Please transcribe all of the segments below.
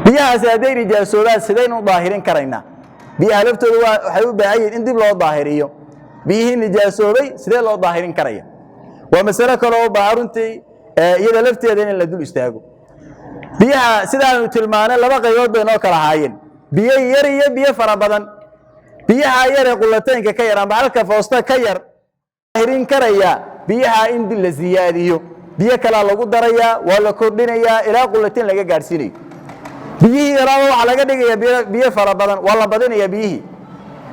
Biyahaasi hadday nijaasoobaan, sidaynu u daahirin karaynaa? Biyaha laftooda waxay u baahan yihiin in dib loo daahiriyo. Biyihii nijaasoobay sidee loo daahirin karaya? Waa masalo kale oo baahan runtii iyada lafteeda in la dul istaago. Biyaha sidaanu tilmaanay laba qaybood bay noo kala ahaayeen: biyo yar iyo biyo fara badan. Biyaha yar ee qulataynka ka yar amba halka foosta ka yar daahirin karaya biyaha in la ziyaadiyo. Biyo kalaa lagu darayaa, waa la kordhinayaa ilaa qulatain laga gaadhsiinayo. Biyihii yaraaba waxaa laga dhigaya biyo fara badan, waa la badinaya biyihii.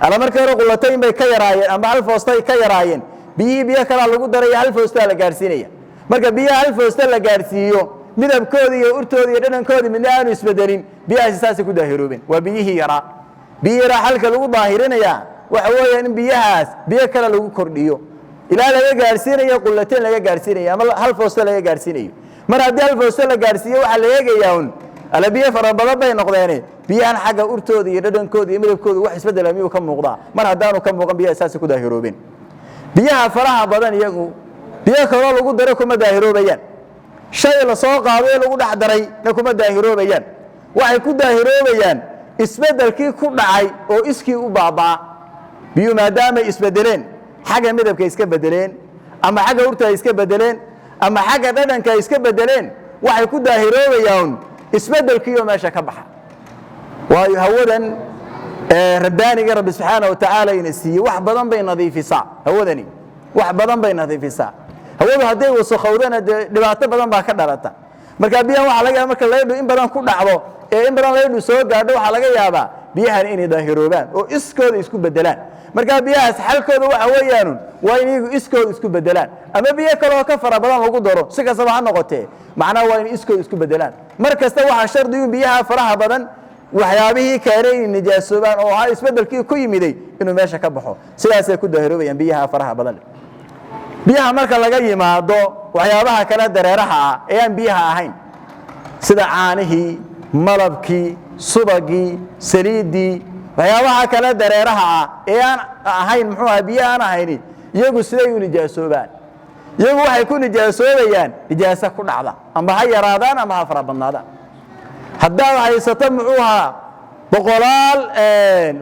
Alla markii hore qulatayn bay ka yaraayeen amba hal foostay ka yaraayeen. Biyihii biyo kalaa lagu daraya, hal foostaa la gaadhsiinaya. Marka biyaha hal foosta la gaadhsiiyo, midabkoodii iyo urtoodii iyo dhadhankoodii midna aanu isbedelin, biyahaasi saasay ku daahiroobeen. Waa biyihii yaraa. Biyihii yaraa xalka lagu daahirinayaa waxa weeyaan in biyahaas biyo kale lagu kordhiyo ilaa laga gaadhsiinayo qulateen laga gaadhsiinayo ama hal foosto laga gaadhsiinayo. Mar haddii hal foosto la gaadhsiiyo, waxaa la eegayaa un alla biyo fara badan bay noqdeene, biyahan xagga urtooda iyo dhadhankooda iyo midabkooda wax isbedela miyuu ka muuqdaa? Mar haddaanu ka muuqan, biyaha saasay ku daahiroobeen. Biyaha faraha badan iyagu biyo kaloo lagu daro kuma daahiroobayaan, shay la soo qaado ee lagu dhex daray na kuma daahiroobayaan. Waxay ku daahiroobayaan isbeddelkii ku dhacay oo iskii u baaba'a. Biyuhu maadaamay isbedeleen, xagga midabka iska bedeleen ama xagga urta ay iska bedeleen ama xagga dhadhanka ay iska bedeleen, waxay ku daahiroobayaan isbedelkiioo meesha ka baxa. Waayo, hawadan rabbaaniga Rabbi subxaana wa tacaala ina siiyey wax badan bay nadiifisaa. Hawadani wax badan bay nadiifisaa. Hawadu hadday wasakhowdana, dee dhibaato badan baa ka dhalata. Marka biyahan waxaa laga yaaba marka laydhu in badan ku dhacdo ee in badan laydhu soo gaadho, waxaa laga yaabaa biyahan inay daahiroobaan oo iskooda isku bedelaan. Marka biyahaas xalkooda waxa weeyaanun waa in iyagu iskooda isku bedelaan ama biyo kaleoo ka fara badan lagu daro. Si kastaba ha noqotee, macnaha waa in iskooda isku bedelaan. Mar kasta waxaa shardigu biyaha faraha badan waxyaabihii keenay inay nijaasoobaan oo ahaa isbedelkii ku yimiday inuu meesha ka baxo. Sidaasay ku daahiroobayaan biyaha faraha badan. Biyaha marka laga yimaado, waxyaabaha kale dareeraha ah ee aan biyaha ahayn, sida caanihii, malabkii, subagii, saliiddii, waxyaabaha kale dareeraha ah ee aan ahayn, muxuu aha, biyaha aan ahayni, iyagu siday u nijaasoobaan? Iyagu waxay ku nijaasoobayaan nijaaso ku dhacda, amba ha yaraadaan ama ha fara badnaadaan. Haddaad haysato, muxuu ahaa, boqolaal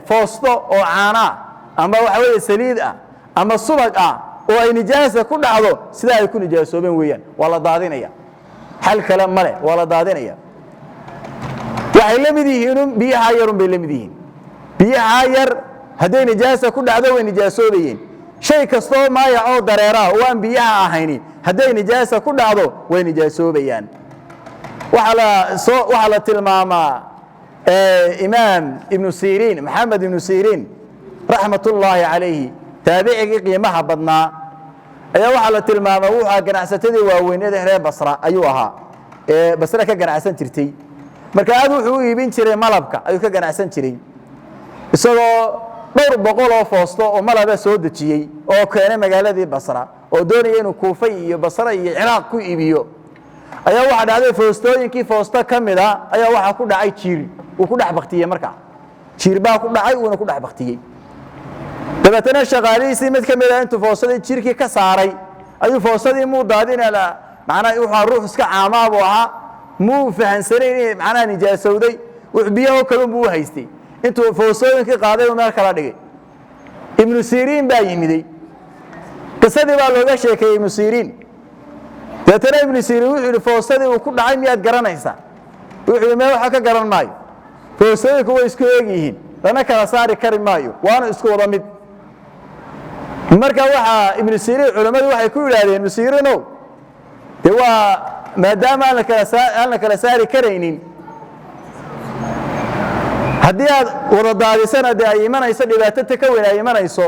foosto oo caanaa ama waxa weeye saliid ah ama subag ah oo ay nijaasa ku dhacdo, sidaa ay ku nijaasoobeen weeyaan, waa la daadinaya. Xal kale male, waa la daadinaya. Waxay la mid yihiin biyaha yarun bay la mid yihiin. Biyaha yar hadday nijaasa ku dhacdo, way nijaasoobayeen. Shay kastoo maayac oo dareeraa oo aan biyaha ahayni hadday nijaasa ku dhacdo, way nijaasoobayaan. Waxaa la tilmaamaa Imaam Ibnu Siriin, Maxamed Ibnu Siriin raxmatullaahi calayhi, taabicigii qiimaha badnaa, ayaa waxaa la tilmaamaa wuxuu ahaa ganacsatadii waaweyneeda reer Basra ayuu ahaa, ee Basra ka ganacsan jirtay. Marka aad wuxuu u iibin jiray malabka ayuu ka ganacsan jiray. Isagoo dhowr boqol oo foosto oo malaba soo dejiyey oo keenay magaaladii Basra oo doonaya inuu Kuufay iyo Basra iyo Ciraaq ku iibiyo, ayaa waxaa dhacday foostooyinkii foosto ka mida ayaa waxaa ku dhacay jiir. Uu ku dhex baktiyey. Markaa jiir baa ku dhacay, uuna ku dhex baktiyey. Dabeetana shaqaalihiisii mid ka mida intuu foostadii jiirkii ka saaray ayuu foostadii muu daadina. Macnaha wuxuu ruux iska caamaa buu ahaa, muu fahansanayn inay macnaha nijaasowday. Wuxuu biyaho kalun buu u haystay. Intuu foostooyinkii qaaday uu meel kala dhigay. Ibnu Siriin baa yimiday. Qisadii baa looga sheekeeyey Ibnu Siriin. Dabeetana Ibnu Siriin wuxuu yidhi: "Foostadii uu ku dhacay miyaad garanaysaa?" Wuxuu yidhi: "Mee, waxa ka garan maayo. Foostooyinku way isku eeg yihiin, lana kala saari kari maayo, waana isku wada mid." Marka waxaa Ibnu Siriin culammadu waxay ku yidhahdeen: "Ibnu Siriinow, dee waa maadaama aan la kala saari karaynin, haddii aad wada daadisana dee ay imanayso dhibaato ta ka weyn ay imanayso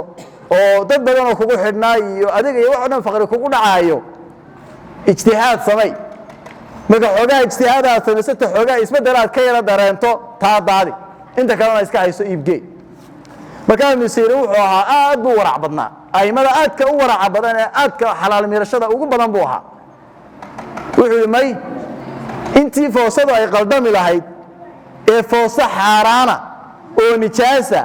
oo dad badan oo kugu xidhnaa iyo adiga iyo wax o dhan faqri kugu dhacaayo, ijtihaad samay. Marka xoogaa ijtihaad aad samaysato, xoogaa isbeddel aad ka yara dareento, taa daadi, inta kalena iska hayso, iibgee." Markaa Ibnu Siriin wuxuu ahaa, aad buu warac badnaa. Aimada aadka u waraca badan ee aadka xalaal miirashada ugu badan buu ahaa. Wuxuu yidhi: "May, intii foosadu ay qaldami lahayd ee fooso xaaraana oo nijaasa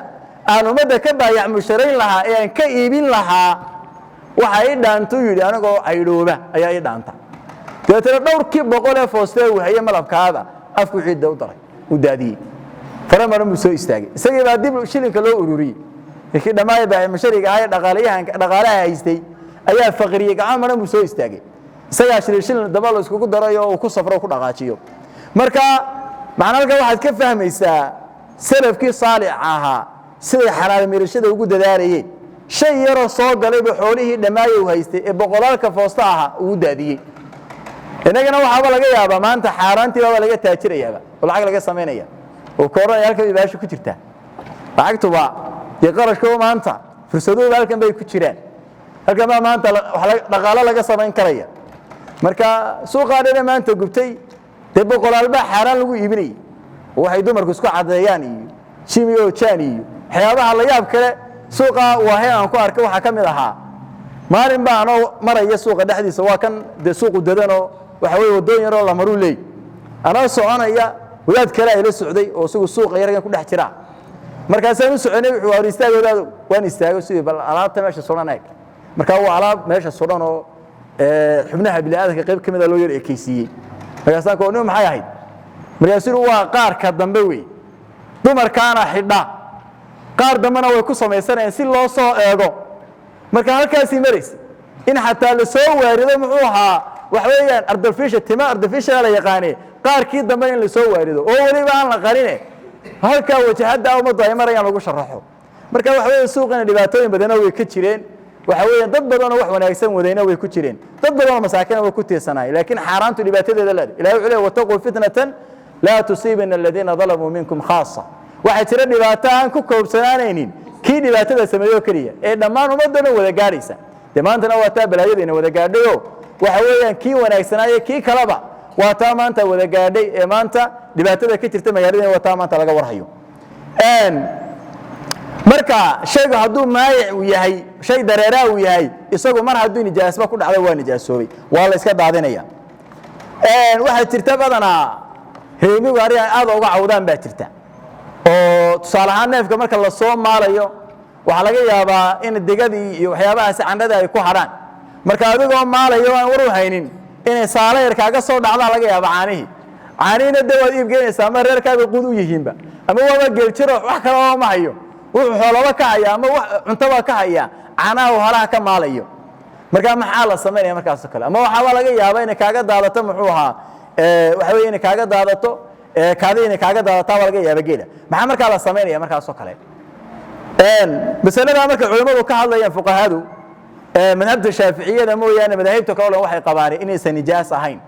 aan ummadda ka baayac musharayn lahaa ee aan ka iibin lahaa, waxa ii dhaantuu," yidhi, "anigoo caydhooba ayaa ii dhaanta." Dabeetana dhowrkii boqol ee foostee uu haye malabkaada afku ciidda u daray. Uu daadiyey, faramaran buu soo istaagay. Isagii baa dib shilinka loo ururiyey. Ninkii dhammaay baa mushariga ahaa ee dhaqaalayahanka dhaqaalaha haystay ayaa faqriyey, gacmo maran buu soo istaagay. Isagaa shilin shilin daba la iskugu daray oo uu ku safro, ku dhaqaajiyo. Marka macna halkan waxaad ka fahmaysaa salafkii saalixa ahaa siday xalaal mirashada ugu dadaalayeen. Shay yaroo soo galayba xoolihii dhammaayay uu haystay ee boqolaalka foosta ahaa uu daadiyey. Innagana waxaaba laga yaabaa maanta xaaraantii baaba laga taajirayaaba oo lacag laga samaynaya oo kooranaya. Halkan bay baasha ku jirtaa lacagtuba dee, qarashkuba maanta fursaduhuba halkan bay ku jiraan. Halkan baa maanta dhaqaalo laga samayn karaya. Marka suuqaa dhana maanta gubtay dee boqolaal baa xaaraan lagu iibinayay, oo waxay dumarku isku caddeeyaan iyo jimi oo jaan iyo waxyaabaha la yaab kale. Suuqa waaheen aan ku arkay waxaa ka mid ahaa, maalin baa anoo maraya suuqa dhexdiisa, waa kan dee suuqu dadanoo waxa weye waddooyin yaroo lamaruu leey, anoo soconaya, wadaad kale ayla socday oo isagu suuqa yargan ku dhex jira. Markaasaan u soconay, wuxuu hor istaag wadaado. Waan istaago sidii bal alaabta meesha suran eeg. Markaa waa alaab meesha suran oo xubnaha bini'aadamka qayb ka mida loo yar ekeysiiyey. Markaasaan ku nin, maxay ahayd? Markaasuu waa qaarka dambe wey, dumarkaana xidha, qaar dambena way ku samaysanayaan si loo soo eego. Marka halkaasii maraysa in xataa la soo waarido, muxuu ahaa, waxa weeyaan artificial tima, artificial la yaqaane, qaarkii dambe in la soo waarido oo weliba aan la qarine, halkaa wajahadda ummaddu ay marayaan lagu sharaxo. Marka waxa weeye suuqana dhibaatooyin badana way ka jireen. Waxa weeye dad badanoo wax wanaagsan wadayna way ku jireen, dad badanoo masaakina way ku tiirsanaayeen, laakiin xaaraantu dhibaatadeeda leedahay. Ilahay wuxuu leeyahy: "Wattaquu fitnatan laa tusiibana aladiina dalamuu minkum khaasa." Waxaa jira dhibaato aan ku koobsanaanaynin kii dhibaatada sameeyo keliya ee dhammaan ummadoo dhan wada gaadhaysa. Dee maantana waa taa balaayadayna wada gaadhayo. Waxa weeyaan kii wanaagsanaaye kii kaleba waa taa maanta wada gaadhay ee maanta dhibaatada ka jirta magaaladena waa taa maanta laga warhayo. Marka shaygu hadduu maayic uu yahay, shay dareeraa uu yahay, isagu mar hadduu nijaasba ku dhacdo waa nijaasoobay, waa la iska daadinaya. Waxaa jirta badanaa reemigu arrin aad uga cawdaan baa jirta, oo tusaale ahaan neefka marka la soo maalayo waxaa laga yaabaa in degadii iyo waxyaabahaasi candhadii ay ku hadhaan. Marka adigoo maalayo aan war u haynin inay saalo yar kaaga soo dhacdaa laga yaaba caanihii. Caanihiina de waad iib geynaysaa ama reerkaaga quud u yihiinba, ama waaba geeljiro, wax kale oo ma hayo, wuxuu xoolaba ka haya ama cuntaba ka haya caanaha uu halaha ka maalayo. Marka maxaa la samaynaya markaasoo kale? Ama waxaaba laga yaaba inay kaaga daadato, muxuu ahaa, waxa weye inay kaaga daadato kaadi, inay kaaga daadataa baa laga yaaba geela. Maxaa markaa la samaynaya markaasoo kale? Masalada markay culimmadu ka hadlayaan, fuqahadu, madhabta Shaaficiyada mooyaane madaahibta kale o dhan waxay qabaan inaysan nijaas ahayn,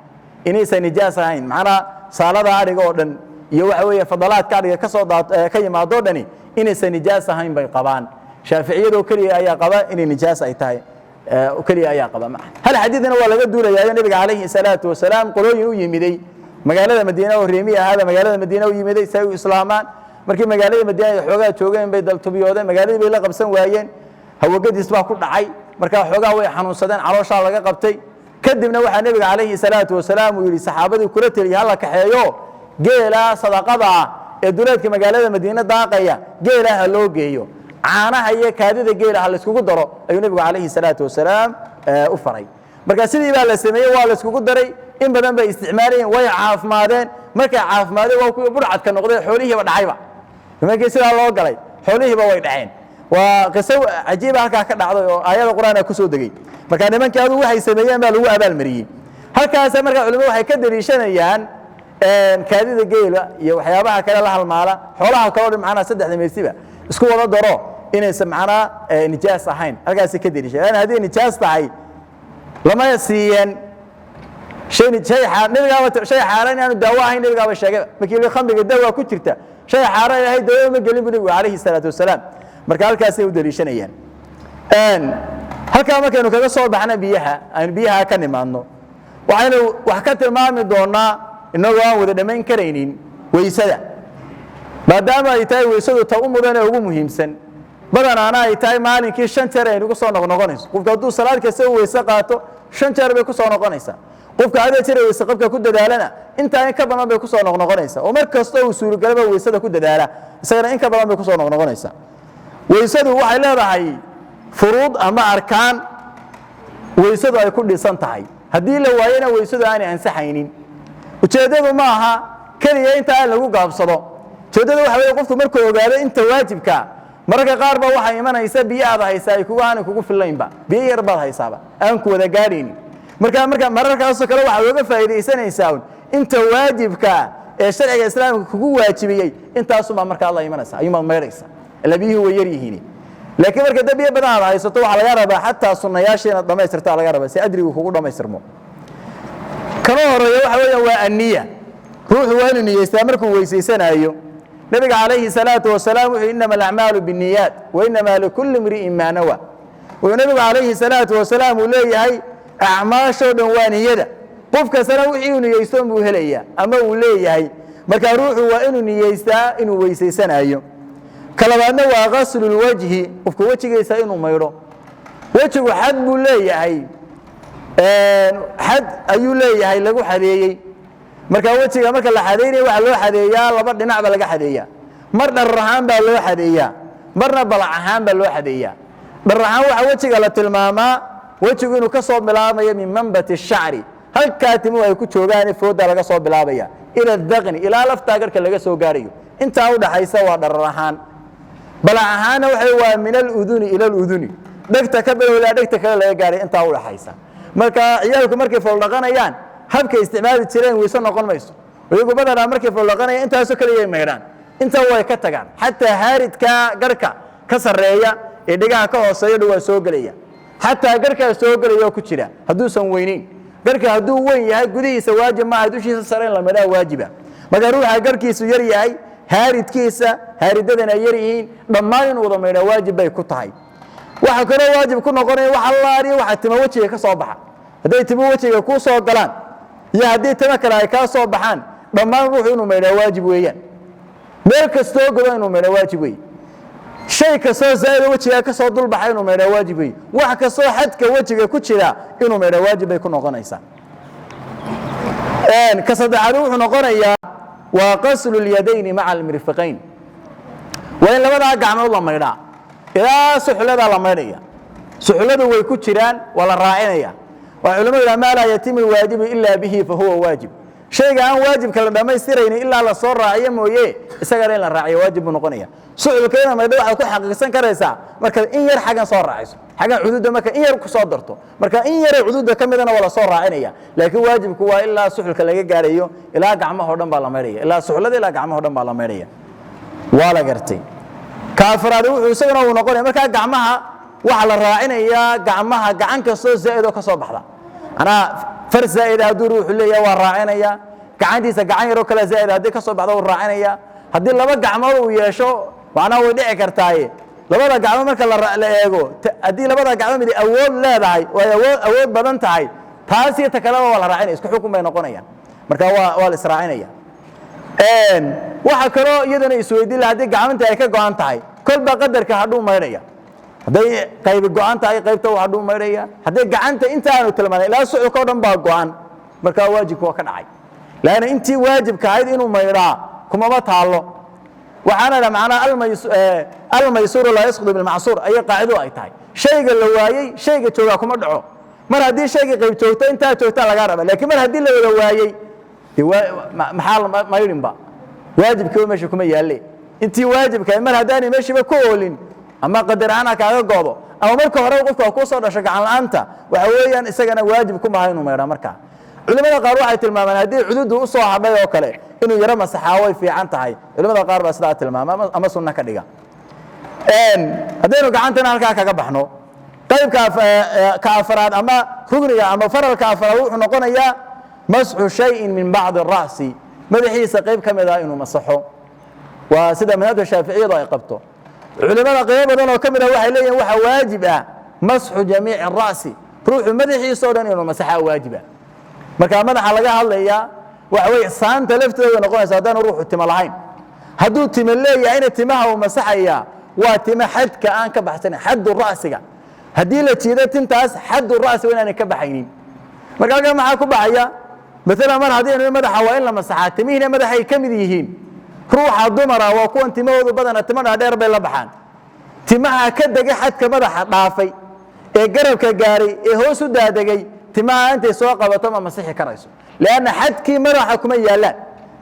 inaysan nijaas ahayn. Macnaha saalada adhiga oo dhan iyo waxa weeye fadalaadka adhiga ka soo daat ka yimaado dhani inaysan nijaas ahayn bay qabaan. Shaaficiyadoo keliya ayaa qaba inay nijaas ay tahay, keliya ayaa qaba. Hal xadiidna waa laga duulayaayo. Nabiga calayhi salaatu wasalaam qolooyin u yimiday magaalada Madiina oo reemi ahaaba magaalada Madiina u yimiday si ay u islaamaan. Markii magaalada Madiina ay xoogaa joogeen bay daltubiyoodeen, magaaladii bay la qabsan waayeen, hawagadiis baa ku dhacay. Markaa xoogaa way xanuunsadeen, calooshaa laga qabtay. Kadibna waxaa nebiga calayhi salaatu wasalaam uu yidhi saxaabadii kula teliyay, hala kaxeeyo geela sadaqada ah ee duleedka magaalada Madiine daaqaya, geela ha loo geeyo, caanaha iyo kaadida geela ha layskugu daro, ayuu nebigu calayhi salaatu wasalaam u faray. Marka sidii baa la sameeyey, waa layskugu daray. In badan bay isticmaalayeen, way caafimaadeen. Markay caafimaadeen waa kuwii burcadka noqday, xoolihiiba dhacayba. Nimankii sidaa loo galay xoolihiiba way dhaceen. Waa qiso cajiiba halkaa ka dhacday oo aayada Qur'aana ku soo degay. Marka nimankii adigu waxay sameeyeen baa lagu abaalmariyey halkaas. Marka culimadu waxay ka daliishanayaan kaadida geela iyo waxyaabaha kale la halmaala, xoolaha kaloo dhan, macnaha saddexda meesiba isku wada daro, inaysan macnaha nijaas ahayn halkaasay ka daliishanayaan. Haddii nijaas tahay lama siiyeen. Shay shay nabigaaba shay xaaraan inaanu daawo ahayn nabigaaba sheegay markii li khamriga daawa ku jirta. Shay xaaraan Ilaahay daawo ma gelin bu nabigu calayhi salaatu wasalaam. Marka halkaasay u daliishanayaan. Halkaa markaynu kaga soo baxna biyaha, aynu biyaha ka nimaadno, waxaynu wax ka tilmaami doonaa, inagoo aan wada dhammayn karaynin, weysada, maadaama ay tahay weysadu ta u mudan ee ugu muhiimsan, badanaana ay tahay maalinkii 5 jeer ay nagu soo noqnoqonayso. Qofka hadduu salaad kasta u weyse qaato 5 jeer bay ku soo noqonaysaa. Qofka hadee jeer weyse qabka ku dadaalana intaa in ka badan bay ku soo noqnoqonaysaa, oo mar kasta uu suuragalaba weysada ku dadaala isagana in ka badan bay ku soo noqnoqonaysaa. Weysadu waxay leedahay furuud ama arkaan weysadu ay ku dhisan tahay, haddii la waayona weysadu aanay ansaxaynin. Ujeeddadu ma aha Keliya intaa in lagu gaabsado. Ujeeddada waxa weeye, qofku markuu ogaado inta waajibka, mararka qaar ba waxaa imanaysa biyo aad haysaa ay kugu aanay kugu fillaynba, biyo yar baad haysaaba aan ku wada gaadhaynin. Marka mararkaasoo kale waxaad oga faa'iidaysanaysaa un inta waajibka ee sharciga Islaamka kugu waajibiyey. Intaasumaa markaa la imanaysa, ayuumaad maydhaysa, ila biyuhu way yar yihiin. Laakiin marka da biyo badan aad haysato, waxaa laga rabaa xataa sunnayaasha inaad dhammaystirtaa laga rabaa, si ajrigu kugu dhammaystirmo. Kana horeeya waxa weeyaan waa anniya. Ruuxu waa inuu niyeystaa markuu weysaysanaayo. Nabiga calayhi salaatu wasalaam wuxuu: "Innama alacmaalu binniyaat wa innamaa likulli imri'in maa nawa." Wuxuu nabigu calayhi salaatu wasalaam uu leeyahay: acmaashoo dhan waa niyada, qof kastana wixii uu niyeysto buu helayaa ama uu leeyahay. Marka ruuxu waa inuu niyeystaa inuu weysaysanaayo. Ka labaadna waa gaslu lwajhi, qofku wejigiisa inuu maydho. Wejigu xad buu leeyahay, xad ayuu leeyahay lagu xadeeyey. Marka wejiga marka la xadeynaya, waxaa loo xadeeyaa laba dhinac ba laga xadeeyaa. Mar dharar ahaan baa loo xadeeyaa, marna balac ahaan baa loo xadeeyaa. Dharar ahaan waxaa wejiga la tilmaamaa wejigu inuu ka soo bilaamayo min manbati shacri, halkaa timuhu ay ku joogaan fooda laga soo bilaabaya, ila daqni, ilaa laftaa garhka laga soo gaarayo. Intaa udhaxaysa waa dharar ahaan. Balac ahaanna waxa waa min aluduni ila aluduni, dhegta ka bilowdaa dhegta kale laga gaaray, intaa udhaxaysa. Marka ciyaalku markay fooldhaqanayaan, habkay isticmaali jireen weyse noqon mayso. Iyagu badanaa markay fooldhaqanayaan intaasoo kaliyay maydhaan, intaa way ka tagaan. Xataa haaridka garhka ka sarreeya ee dhegaha ka hooseeya dha waa soo gelaya, xataa garhkaa soo gelaya oo ku jira hadduusan weyneyn. Garhka hadduu weyn yahay, gudihiisa waajib maaha, dushiisa sare in la maydhaa waajiba. Marka ruuxa garhkiisu yar yahay, haaridkiisa haaridadana ay yar yihiin, dhammaan inuu wada maydhaa waajib bay ku tahay. Waxaa kaloo waajib ku noqonaya wax allaaliya waxa timo wejiga ka soo baxa. Hadday timo wejiga kuu soo galaan iyo haddii timo kale ay kaa soo baxaan, dhammaan ruuxu inuu maydhaa waajib weeyaan. Meel kastoo godo inuu maydhaa waajib weeye. Shay kastoo zaa'ida wejiga ka soo dulbaxa inuu maydhaa waajib weeye. Wax kastoo xadka wejiga ku jira inuu maydhaa waajib bay ku noqonaysaa. Ka saddexaad wuxuu noqonayaa waa qaslu lyadayni maca almirfiqayn. Waa in labadaa gacmood la maydhaa, ilaa suxuladaa la maydhaya. Suxulladu way ku jiraan, waa la raacinaya. Waa culamadu yidhaha: "Maa laa yatimu lwaajibu ilaa bihi fa huwa waajib." Shayga aan waajibka la dhammaystiraynin ilaa la soo raaciyo mooye, isagana in la raaciyo waajib buu noqonaya. Suxulka inaad maydho waxaad ku xaqiiqsan karaysaa markaad in yar xaggan soo raaciso, xaggan cuduudda marka in yar ku soo darto. Marka in yara cuduudda ka midana waa la soo raacinaya, laakiin waajibku waa ilaa suxulka laga gaarayo, ilaa gacmahoo dhan baa la maydhaya, ilaa suxullada, ilaa gacmahoo dhan baa la maydhaya. Waa la gartay. Ka afraad wuxuu isaguna uu noqonaya, markaa gacmaha waxaa la raacinayaa gacmaha gacan kastoo zaa'id oo ka soo baxda. Manaa far zaa'ida hadduu ruuxu leeyahay, waa raacinaya. Gacantiisa gacan yaroo kale zaa'id haddii ka soo baxda, wuu raacinaya. Haddii laba gacmood uu yeesho, macnaha way dhici kartaaye, labada gacmood marka la eego, haddii labada gacmood mid awood leedahay oo ay awood badan tahay, taas iyo ta kaleba waa la raacinaya, isku xukun bay noqonayaan. Marka waa la israacinaya. Waxaa kaloo iyadana isweydiin laha, haddii gacminta ay ka go'an tahay, kolba qadarka hadhuu maydhaya. Hadday qaybi go'an tahay, qaybta hadhuu maydhaya. Hadday gacanta intaanu tilmaanay ilaa suxulka o dhan baa go'an, markaa waajibka waa ka dhacay, laanna intii waajibka ahayd inuu maydhaa kumama taallo. Waxaana dha macnaha "almaysuuru laa yasqudu bilmacsuur" ayay qaacido ay tahay. Shayga la waayey shayga joogaa kuma dhaco. Mar haddii shayga qayb joogto, intaa joogtaa lagaa raba. Laakiin mar haddii la wada waayey, dee maxaa maydhinba? Waajibkiiba meesha kuma yaalle. Intii waajibka mar haddaanay meeshiiba ku oolin, ama qadar ahaan ha kaaga go'do, ama marka hore qofka ku soo dhasho gacan la'aanta, waxa weeyaan isagana waajib ku maha inuu maydhaa. Markaa culimada qaar waxay tilmaamaan haddii cududu u soo hadhay oo kale inuu yaro masaxaa way fiican tahay. Culimada qaar baa sidaa tilmaama ama sunno ka dhiga. Haddaynu gacantana halkaa kaga baxno, qaybka ka afraad ama rugniga ama faralka afraad wuxuu noqonayaa masxu shayin min bacdi ra'si, madaxiisa qayb ka mid ah inuu masaxo. Waa sida madhabta Shaaficiyadu ay qabto. Culimada qaybo badan oo ka mid ah waxay leeyihin waxaa waajib ah masxu jamiici ra'si, ruuxu madaxiisa oo dhan inuu masaxaa waajiba. Marka madaxa laga hadlayaa waxa weye saanta lafteeda way noqonaysa haddaanu ruuxu timo lahayn. Hadduu timo leeyahayna, timaha uu masaxayaa waa timo xadka aan ka baxsanayn, xaddu ra'siga. Haddii la jiido tintaas, xaddu ra'si waa inaanay ka baxaynin. Marka halkan maxaa ku baxaya? Maalan mar haddii aynu madaxa waa in la masaxaa, timihiina madaxay ka mid yihiin. Ruuxa dumara waa kuwan timahoodu badana timo dhaadheer bay la baxaan. Timaha ka degay xadka madaxa dhaafay ee garabka gaaray ee hoos u daadegay, timaha intay soo qabato ma masixi karayso, lianna xadkii madaxa kuma yaallaan.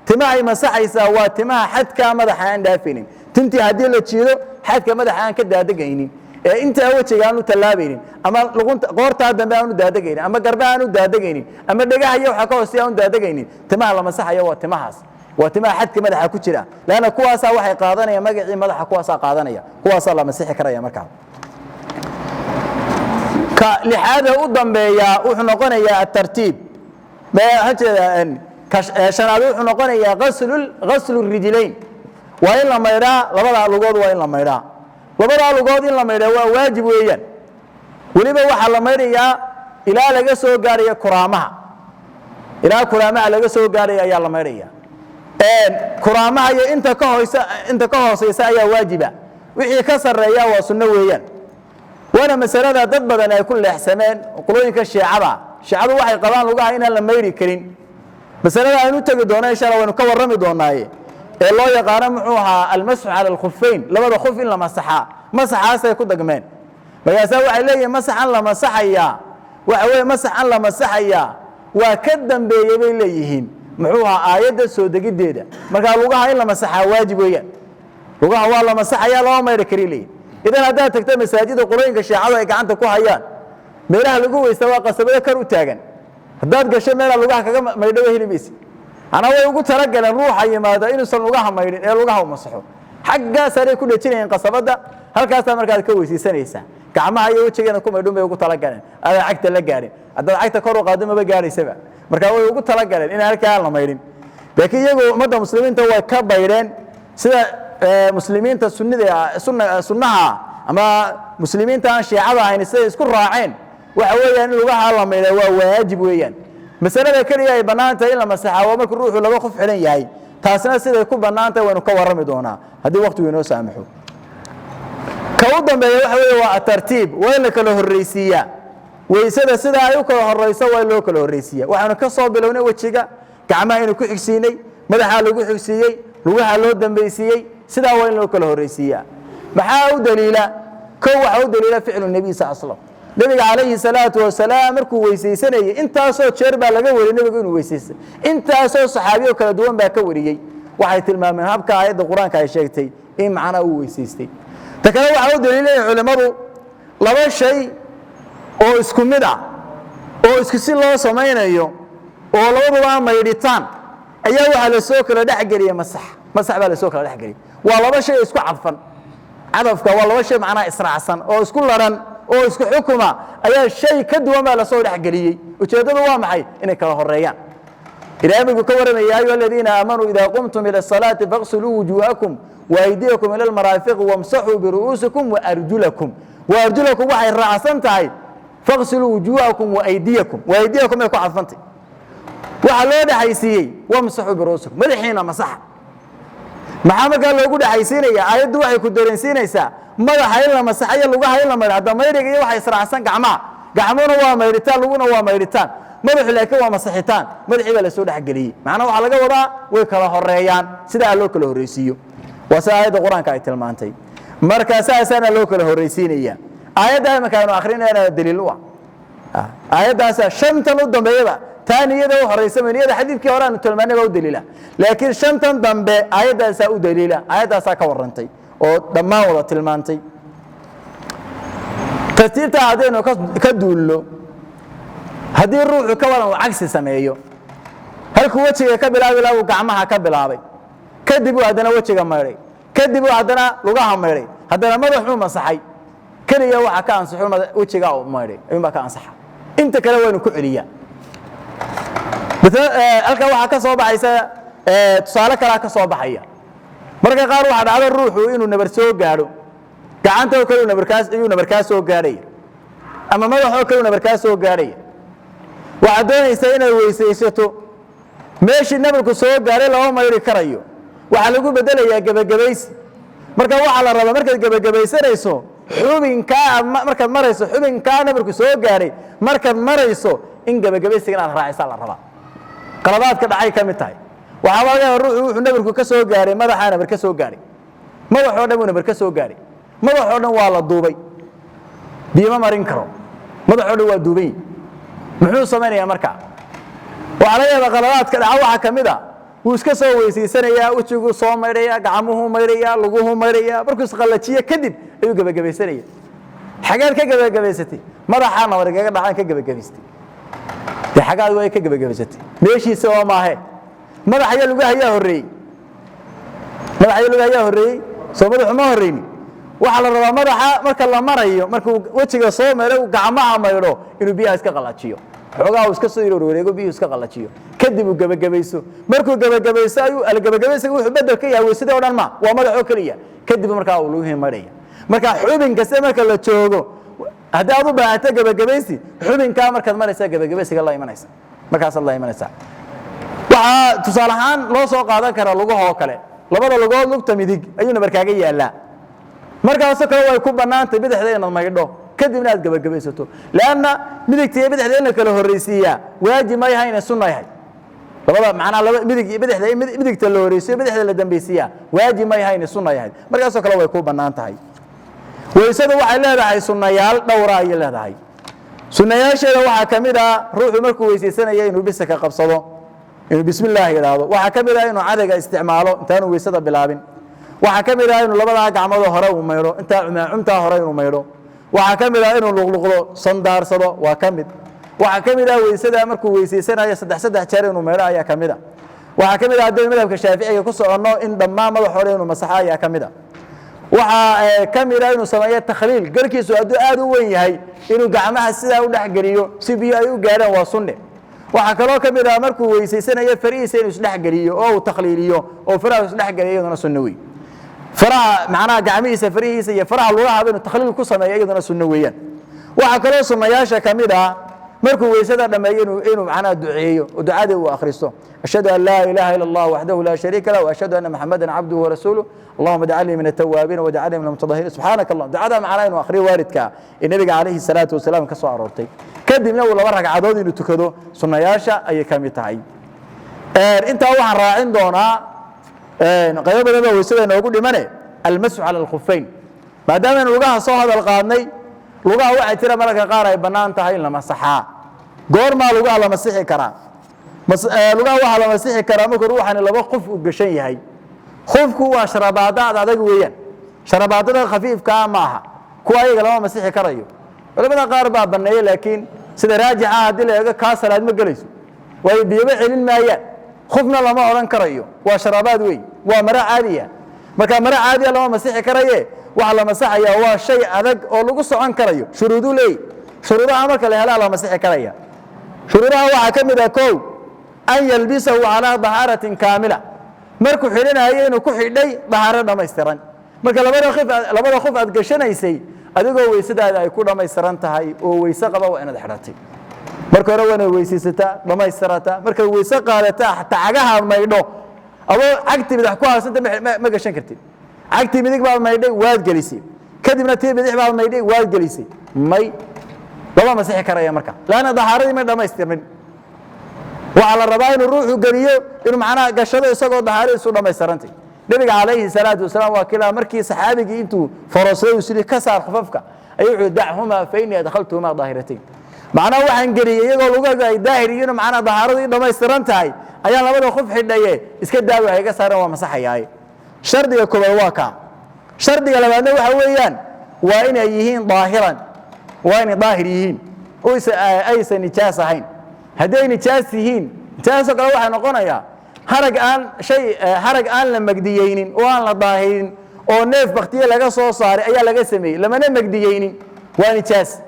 Timahay masaxaysaa waa timaha xadka madaxa aan dhaafaynin, tintii haddii la jiido xadka madaxa aan ka daadegaynin, ee intaa wejiga aan u tallaabaynin, ama luqunta qoortaa dambe aan u daadegaynin, ama garbaha aan u daadegaynin, ama dhegaha iyo waxa ka hooseeya aan u daadegaynin. Timaha la masaxayo waa timahaas, waa timaha xadka madaxa ku jira, laanna kuwaasaa waxay qaadanaya magacii madaxa, kuwaasaa qaadanaya, kuwaasaa la masixi karaya. Markaa ka lixaada u dambeeya wuxuu noqonayaa atartiib, waxaan jeedaa shanaad wuxuu noqonayaa ghaslu rijlayn, waa in la maydhaa labada lugood, waa in la maydhaa labada lugood, in la maydhaa waa waajib weeyaan. Weliba waxaa la maydhayaa ilaa laga soo gaarayo kuraamaha, ilaa kuraamaha laga soo gaarayo ayaa la maydhaya. Kuraamaha iyo inta ka hoysa, inta ka hooseysa ayaa waajiba, wixii ka sarreeya waa sunno weeyaan. Waana masalada dad badan ay ku leexsameen qolooyinka shiicada. Shiicadu waxay qabaan lugaha inaan la mayri karin. Masalada aynu tegi doono insha Allah waynu ka warrami doonaaye, ee loo yaqaano muxuu ahaa almasxu cala alkhuffayn, labada khuf in la masaxaa, masaxaasay ku dagmeen. Markaasaa waxay leeyihin masaxan la masaxayaa waxa weeye masaxan la masaxayaa waa ka dambeeyey bay leeyihiin muxuu ahaa aayadda soo degiddeeda. Markaa lugaha in la masaxaa waajib weeyaan, lugaha waa la masaxayaa, lama mayri kari leeyihin. Idan haddaad tagto masaajida qolooyinka shiicadu ay gacanta ku hayaan, meelaha lagu weysta waa qasabado kar u taagan. Haddaad gasho meelaa lugaha kaga maydho heli maysid. Anaa way ugu talagaleen ruuxa yimaada inuusan lugaha maydhin ee lugaha u masaxo. Xaggaasaanay ku dhejinayeen qasabadda, halkaasaa markaad ka weysaysanaysaa. Gacmaha iyo wejigeena ku maydhun bay ugu talagaleen, adaa cagta la gaadhin. Haddaad cagta kor u qaado maba gaadhaysaba. Marka way ugu talagaleen inaan halkaa aan la maydhin, laakiin iyagu ummadda muslimiinta way ka baydheen. Sida muslimiinta sunnida sunnaha ama muslimiinta aan shiicada ahayn siday isku raaceen waxa weeyaan in lugaha la maydhaa waa waajib weeyaan. Masalada keliya ay bannaan tahay in la masaxaa waa markuu ruuxu laba qof xidhan yahay. Taasna siday ku bannaan tahay waynu ka warrami doonaa haddii waqtigu inoo saamaxo. Ka u dambeeya waxa weeye waa atartiib, waa in la kala horreysiiyaa weysada. Sida ay u kala horreyso waa in loo kala horreysiiya. Waxaanu ka soo bilownay wejiga, gacmaha aynu ku xigsiinay, madaxaa lagu xigsiiyey, lugaha loo dambaysiiyey. Sidaa waa in loo kala horreysiiyaa. Maxaa u daliila? Kow, waxaa u daliila ficlu nebiy sal slam. Nebiga calayhi salaatu wasalaam markuu weysaysanayey intaasoo jeer baa laga wariyey nebigu inuu weysaystay, intaasoo saxaabiyo kala duwan baa ka wariyey. Waxay tilmaameen habka aayadda Qur-aanka ay sheegtay in macnaa uu weysaystay. Ta kale waxaa u daliilaya culimmadu laba shay oo isku mid ah oo isku si loo samaynayo oo labaduba maydhitaan ayaa waxaa la soo kala dhexgeliyey masax. Masax baa lasoo kala dhexgeliyey. Waa laba shay isku cadfan. Cadafka waa laba shay macnaha israacsan oo isku laran oo isku xukuma ayaa shay ka duwan baa lasoo dhexgeliyey. Ujeeddadu waa maxay? Inay kala horeeyaan. Ilahay markuu ka warramaya: "Ya ayuha aladiina aamanuu idaa qumtum ila asalaati faqsiluu wujuuhakum waaydiyakum ila almaraafiqi wamsaxuu biru'uusikum waarjulakum." Waarjulakum waxay raacsan tahay faqsiluu wujuuhakum waaydiyakum. Waaydiyakum ay ku cadfantay. Waxaa loo dhexaysiiyey wamsaxuu biru'uusikum, madaxiina masaxa. Maxaa markaa loogu dhexaysiinaya? Aayaddu waxay ku dareensiinaysaa madaxa in la masaxayo, lugaha in la maydho. Hadda maydhiga iyo waxa israacsan gacmaha. Gacmuhuna waa maydhitaan, luguna waa maydhitaan, madaxu laakiin waa masaxitaan. Madaxii baa lasoo dhexgeliyey. Macnaha waxaa laga wadaa way kala horeeyaan, sidaa loo kala horreysiiyo waa sida aayadda Qur-aanka ay tilmaantay. Marka saasaana loo kala horreysiinaya. Aayadda imanka aynu akrinayna daliil u ah. Aayaddaasa shantan u dambeeyaba, taa niyada u horeysa, niyada xadiidkii hore aanu tilmaanay baa u daliila, laakiin shantan dambe aayaddaasaa u daliila. Aayaddaasaa ka warrantay oo dhammaan wada tilmaantay. Tartiibtaa haddaynu ka duullo, haddii ruuxu ka waran uu cagsi sameeyo, halkuu wejiga ka bilaabi lahaa uu gacmaha ka bilaabay, kadib uu haddana wejiga maydhay, kadib uu haddana lugaha maydhay, haddana madaxuu masaxay, keliya waxa ka ansaxo wejigaa uu maydhay ayuunbaa ka ansaxa. Inta kale waynu ku celiyaa. Halkaa waxaa ka soo baxaysa tusaale kalaa ka soo baxaya. Marka qaar waxaa dhacda ruuxu inuu nabar soo gaadho gacanta oo kale, nabarkaas ayuu nabarkaa soo gaadhaya, ama madaxoo kale uu nabarkaa soo gaadhaya. Waxaad doonaysaa inaad weysaysato. Meeshii nabarku soo gaadhay lama mayri karayo, waxaa lagu bedelayaa gebagabaysi. Marka waxaa la rabaa markaad gebagabaysanayso xubinkaa aad markaad marayso xubinkaa nabarku soo gaadhay markaad marayso in gebagabaysiga inaad raacisaa la rabaa. Qaladaadka dhacay ka mid tahay. Waxaa laga yaabaa ruuxu wuxuu nabarku ka soo gaaray madaxaa nabar ka soo gaaray, madaxoo dhan buu nabar ka soo gaaray, madaxoo dhan waa la duubay, biyo ma marin karo, madaxoo dhan waa duuban yihi. Muxuu samaynayaa marka? Waxaa laga yaabaa qaladaadka dhaca waxaa ka mid a Wuu iska soo weysaysanayaa, wejiguu soo maydhayaa, gacmuhuu maydhayaa, luguhuu maydhayaa. Markuu isqallajiyo kadib ayuu gebagabaysanaya. Xagaad ka gebagabaysatay? Madaxaa nabargaga dhacaan ka gebagabaystay. Dee xagaad way ka gebagabaysatay? Meeshiisa oo maahe. Madax ayaa lugaha ayaa horreeyey, madax ayaa lugaha ayaa horreeyey. Soo madaxu ma horreynin. Waxaa la rabaa madaxa marka la marayo, markuu wejiga soo maydho, gacmaha maydho, inuu biyaha iska qallajiyo xoogaa, uu iska soo wareego, biyuhu iska qallajiyo, kadib uu gebagabayso. Markuu gebagabayso ayuu algebagabaysiga wuxuu bedel ka yahay weysadii oo dhan ma waa madaxoo keliya. Kadib markaa uu lugihii maydhaya. Marka xubin kaste marka la joogo, haddii aad u baahato gebagabaysi, xubinkaa markaad maraysaa gebagabaysiga la imanaysa, markaasaad la imanaysaa. Waxaa tusaale ahaan loo soo qaadan karaa lugahoo kale. Labada lugood lugta midig ayuu nabarkaaga yaallaa. Markaasoo kale way ku bannaantay bidixda inaad maydho, kadibna aad gebagabaysato, leanna midigta iyo bidixda in la kala horraysiiyaa waajib ma yahay, inay sunna yahay. Labada macnaa laba midig iyo bidixda in midigta la horraysiyo, bidixda la dambaysiiyaa waajib ma yahay, inay sunna yahay. Markaasoo kale way ku bannaan tahay. Weysadu waxay leedahay sunnayaal dhowra ayay leedahay. Sunnayaasheeda waxaa ka mid ah ruuxu markuu weysaysanaya inuu bisaka qabsado, inuu bismillaah yidhaahdo. Waxaa ka mid ah inuu cadayga isticmaalo intaanu weysada bilaabin. Waxaa ka mid ah inuu labadaa gacmoodoo hore uu maydho, intaa cumaacumtaa hore inuu maydho. Waxaa ka mid ah inuu luqluqdo, sandaarsado waa ka mid. Waxaa ka mid ah weysada markuu weysaysanayo saddex saddex jeer inuu maydho ayaa ka mid a. Waxaa ka mid ah haddaynu madhabka Shaaficiga ku soconno in dhammaan madax hore inuu masaxo ayaa ka mid a. Waxaa ka mid ah inuu sameeyo takhliil. Garkiisu hadduu aad u weyn yahay, inuu gacmaha sidaa u dhexgeliyo si biyo ay u gaadhaan waa sunne. Waxaa kaloo ka mid ah markuu weysaysanayo farihiisa inuu isdhexgeliyo oo uu takhliiliyo oo faraha isdhexgeliyo, iyaduna sunno wey. Faraha macnaha gacmihiisa farihiisa iyo faraha lugahaba inuu takhliil ku sameeyo, iyaduna sunno weeyaan. Waxaa kaloo sunnayaasha ka mid ah markuu weysada dhammeeyo inuu macnaha duceeyo oo ducadii uu akhristo: "Ashhadu an laa ilaaha ila Allah waxdahu laa shariika lah, waashhadu anna Maxamadan cabduhu warasuuluh, allahuma ajcalnii min altawaabiin wajcalnii min almutatahiriin, subxaanaka Allah." Ducada macnaha inuu akhriyo waalidka ee Nebiga calayhi salaatu wasalaam ka soo aroortay, kadibna uu laba ragcadood inuu tukado, sunnayaasha ayay ka mid tahay. Intaa waxaan raacin doonaa, qaybo badan baa weysada inoogu dhimane, almasxu cala alkhuffayn. Maadaama lugaha soo hadal qaadnay, lugaha waxaa jira mararka qaar ay bannaan tahay in la masaxaa. Goormaa lugaha la masixi karaa? Lugaha waxaa la masixi karaa markuu ruuxani laba khuf uu gashan yahay. Khufku waa sharabaadaad adag weeyaan, sharabaadada khafiifkaa maaha. Kuwa ayaga lama masixi karayo. Culamada qaar baa banneeye, laakiin sida raajixa haddii la eego kaa salaad ma gelayso, waayo biyaba celin maayaan, khufna lama odhan karayo, waa sharabaad wey, waa maro caadiya. Marka maro caadiya lama masixi karaye, waxa la masaxayaa waa shay adag oo lagu socon karayo. Shuruudu leey, shuruudaha marka la helaa la masixi karaya. Shuruudaha waxaa ka mid ah kow, an yalbisahu calaa dahaaratin kaamila, markuu xidhanayo inuu ku xidhay dahaaro dhammaystiran. Marka labada khuf aad gashanaysay adigoo weysadaada ay ku dhammaystiran tahay oo weyse qaba waa inaad xidhatay. Marka hore waa inaad weysaysataa, dhammaystirataa. Markaad weyse qaadataa, xataa cagaha maydho, adoo cagti midax ku haysanta ma gashan kartid. Cagtii midig baad maydhay, waad gelisay, kadibna tii bidix baad maydhay, waad gelisay, may lama masixi karaya marka, laanna dahaaradii may dhammaystirmin. Waxaa la rabaa inuu ruuxu geliyo, inuu macnaha gashado isagoo dahaaradiisu dhammaystirantay. Nebiga calayhi salaatu wasalaam waa kilaa markii saxaabigii intuu forosay uu sidii ka saar khufafka ayuu wuxuu: "Dachumaa fa innii adkhaltuhumaa daahiratayn." Macnaha waxaan geliyey iyagoo lugagu ay daahir yihiin, macnaha dahaaradii dhammaystiran tahay ayaan labada khuf xidhaye, iska daawi, ha iga saaran, waa masaxayaaye. Shardiga koowaad waa kaa. Shardiga labaadna waxa weeyaan waa inay yihiin daahiran, waa inay daahir yihiin oo aysan nijaas ahayn. Hadday nijaas yihiin, nijaasoo kale waxay noqonayaa harag aan shay harag aan la magdiyeynin oo aan la daahirin oo neef baktiye laga soo saaray ayaa laga sameeyey, lamana magdiyeynin, waa nijaas.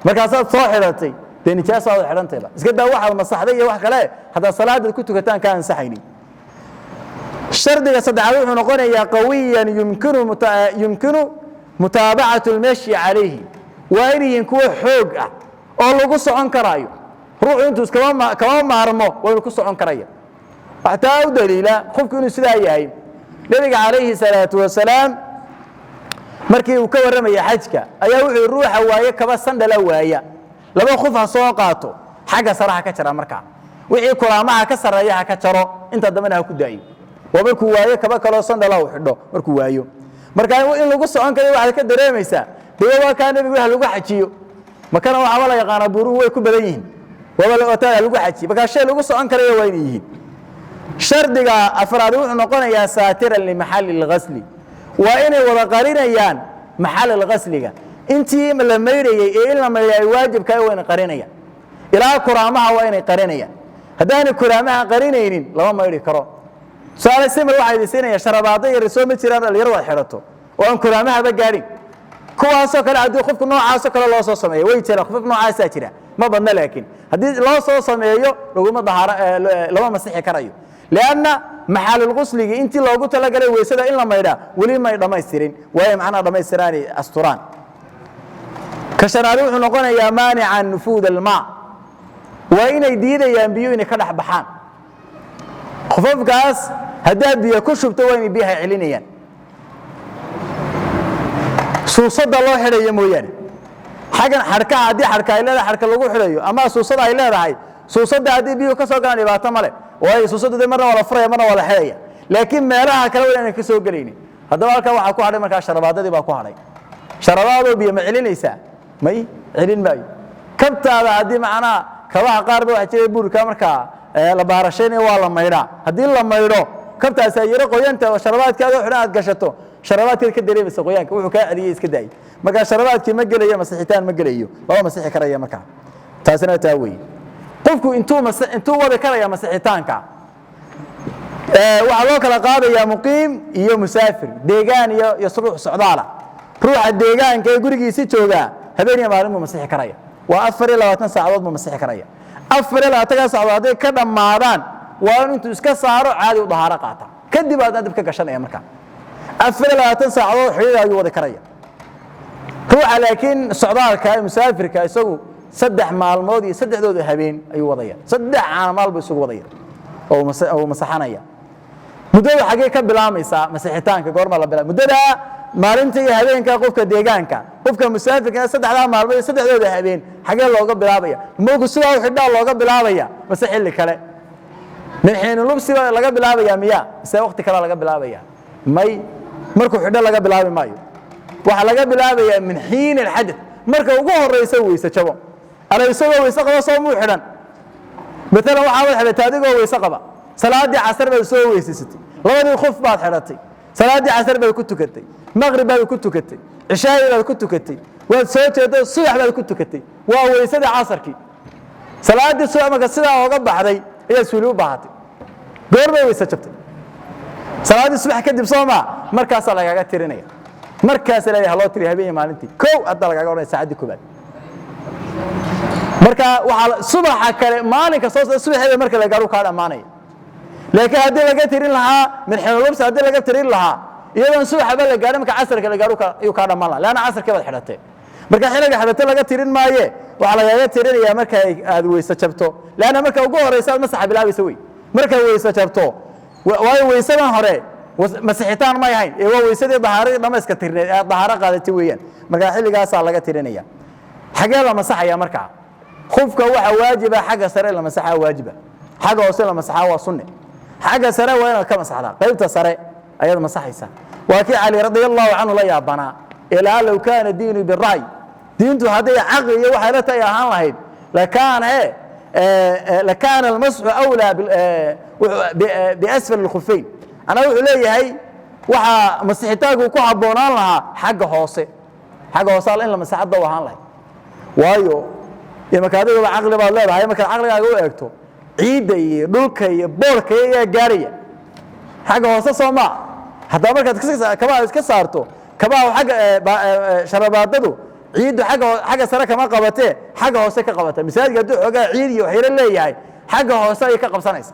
Markaasaad soo xidhatay, dee nijaasaad xidhantayba. Iska daa waxaad masaxday iyo wax kale, haddaad salaadaad ku tukataan ka ansaxaynin. Shardiga saddexaad wuxuu noqonayaa qawiyan yumkinu mutaabacatu lmashyi calayhi, waa inay yihiin kuwo xoog ah oo lagu socon karaayo. Ruuxu intuu iskama kama maarmo waa inuu ku socon karaya. Waxtaa u daliila qofku inuu sidaa yahay, Nebiga calayhi salaatu wasalaam markii uu ka warramaya xajka ayaa wuxuu: "Ruuxa waaye kaba sandhala waaya, laba khuf ha soo qaato, xagga sare ha ka jara, markaa wixii kulaamaha ka sarreeya ha ka jaro, inta dambena ha ku daayo." Waa markuu waayo kaba kaloo sandhala uu xidho markuu waayo. Marka in lagu socon karayo waxaad ka dareemaysaa dee waa kaa Nebigu wax lagu xajiyo. Makana waxaaba la yaqaanaa buuruhu way ku badan yihiin, waaba lagu xajiyo. Markaa shay lagu socon karayo waa inay yihiin. Shardiga afraad wuxuu noqonayaa saatiran limaxalli اlghasli, waa inay wada qarinayaan maxal alghasliga, intii la maydhayey ee in la maydhay ay waajibkahay waa inay qarinayaan, ilaa kuraamaha waa inay qarinayaan. Haddaanay kuraamaha qarinaynin lama maydhi karo. Tusaale simil waxaa idin siinaya sharabaado yar soo ma jiraan dhalinyaradu aad xidhato oo aan kuraamahaba gaadhin, kuwaasoo kale haddii qofku noocaasoo kale loo soo sameeyo, way jiraan qof noocaasaa jira, ma badna, laakiin haddii loo soo sameeyo laguma dahaaro, lama masixi karayo, lianna maxalulqusligii intii loogu talagalay weysada in la maydhaa weli may dhammaystirin, waayo macnaha dhammaystiraanay asturaan. Ka shanaadi wuxuu noqonayaa maanican nufuud almaa, waa inay diidayaan biyo inay ka dhex baxaan qofafkaas. Haddaad biyo ku shubto waa inay biyaha celinayaan, suusada loo xidhayo mooyaane. Xaggan xadhkaha haddii xadhka ay leedahay, xadhka lagu xidhayo, ama suusada ay leedahay, suusada haddii biyuhu ka soo galaan dhibaato male, waayo suusadu de marna waa la furaya, marna waa la xidhaya, laakiin meelaha kale waa inaan ka soo gelaynin. Haddaba halkan waxaa ku hadhay markaa sharabaadadii baa ku hadhay. Sharabaadoo biyo ma celinaysaa? May, celin maayo. Kabtaada haddii macnaha kabaha qaar ba waxaa jira buurka markaa la baarashaynayo waa la maydhaa. Haddii la maydho kabtaasi ay yaro qoyanta oo sharabaadkaada xidhan aad gashato, sharabaadkeed ka dareemaysa qoyaanka, wuxuu kaa celiyey iska daayay. Markaa sharabaadkii ma gelayo, masixitaan ma gelayo, lama masixi karaya. Markaa taasina taa weeye. Qofku intuu wadi karaya masixitaanka, waxaa loo kala qaadayaa muqiim iyo musaafir, deegaan iyo ruux socdaala. Ruuxa deegaanka ee gurigiisi joogaa habeen iyo maalin buu masixi karaya, waa 24 saacadood buu masixi karaya. 24-ka saacadood hadday ka dhammaadaan waa in intuu iska saaro caadi u dahaaro qaata, kadib aadna dib ka gashanaya. Markaa 24 saacadood xidhiidh ayuu wadi karaya. Ruuxa laakiin socdaalka ee musaafirka isagu 3 maalmood iyo saddexdooda habeen ayuu wadaya, 3 caanamaal buu isugu wadaya oo uu masaxanaya. Muddada xaggee ka bilaamaysaa masixitaanka? Goorma la bilaabay muddada maalinta iyo habeenka qofka deegaanka? Qofka musaafirka saddexdaa maalmood iyo saddexdooda habeen xaggee looga bilaabaya? Markuu sidaa u xidhaa looga bilaabaya mase xilli kale? Min xiinu lubsi baa laga bilaabaya miya mise waqti kale laga bilaabaya? May, markuu xidho laga bilaabi maayo, waxaa laga bilaabayaa min xiin alxadath, marka ugu horeysa weyse jabo. Ala isagoo weyse qaba soo muu xidhan? Maalan waxaad xidhatay adigoo weyse qaba, salaaddii casar baad soo weysaysatay, labadii khuf baad xidhatay, salaaddii casar baad ku tukatay, maqrib baad ku tukatay, cishaayi baad ku tukatay, waad soo jeeday, subax baad ku tukatay, waa weysadii casarkii. Salaaddii subax marka sidaa ooga baxday ayaad suuli u baahatay. Goor bay weyse jabtay? Salaaddii subax kadib, soo maa? Markaasaa lagaaga tirinaya, markaasa leeyahay loo tiriya habeen iyo maalintii. Kow hadda lagaaga odhanaya saacaddii koobaad. Marka waxaa subaxa kale maalinka soo socda subaxeeda marka la gaaro kaa dhammaanaya. Laakiin haddii laga tirin lahaa min xiinulubsi, haddii laga tirin lahaa iyadoon subaxaba la gaarin, marka casarka la gaaro ayuu kaa dhammaan lahaa, leanna casarkii baad xidhatee. Marka xilliga xidhate laga tirin maaye, waxaa lagaga tirinayaa marka aad weyse jabto, leanna marka ugu horeysa aad masaxa bilaabaysa wey marka weyse jabto, waayo weysadan hore masixitaan may ahayn ee waa weysadii dahaaradii dhamayska tirneed ee aad dahaaro qaadatay weeyaan. Marka xilligaasaa laga tirinaya. Xagee la masaxaya markaa? Khufka waxa waajiba xagga sare la masaxaa waajiba, xagga hoose la masaxaa waa sunne. Xagga sare waa inaad ka masaxdaa, qaybta sare ayaad masaxaysaa. Waa kii Cali radia allahu canhu la yaabanaa ee lahaa low kaana diinu bira'y, diintu hadday caqli iyo waxay la tahay ahaan lahayd, lakaana almasxu awlaa biasfal alkhuffayn. Anaa wuxuu leeyahay waxaa masixitaanku ku habboonaan lahaa xagga hoose, xagga hoose in la masaxadda u ahaan lahayd, waayo marka adigaba caqli baad leedahay, markaad caqligaaga u eegto ciidda iyo dhulka iyo boolka ayaa gaaraya xagga hoose, soo maa? Haddaba markaad kabaha iska saarto, kabaha agga sharabaadadu ciiddu agga sare kama qabatee, xagga hoose ka qabata. Masaajidka hadduu xoogaa ciid iyo waxyaro leeyahay, xagga hoose ayay ka qabsanaysa.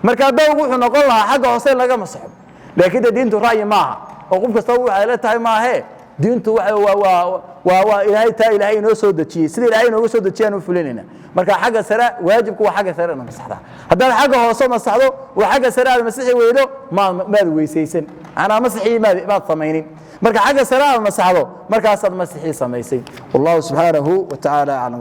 Marka dawgu wuxuu noqon lahaa xagga hoose in laga masaxo. Laakiin de diintu ra'yi maaha oo qof kastaba waxay la tahay maahee, diintu waa Ilaahay, taa Ilaahay inoo soo dejiyey, sida Ilaahay inooga soo dejiyaan u fulinayna. Marka xagga sare waajibku waa xagga sare ina masaxdaa. Haddaad xagga hoose masaxdo oo xagga sare aad masixi weydo, maad weysaysan, macnaa masixii maad samaynin. Marka xagga sare aad masaxdo, markaasaad masixii samaysay. Wallahu subxaanahu wa tacaala aclam.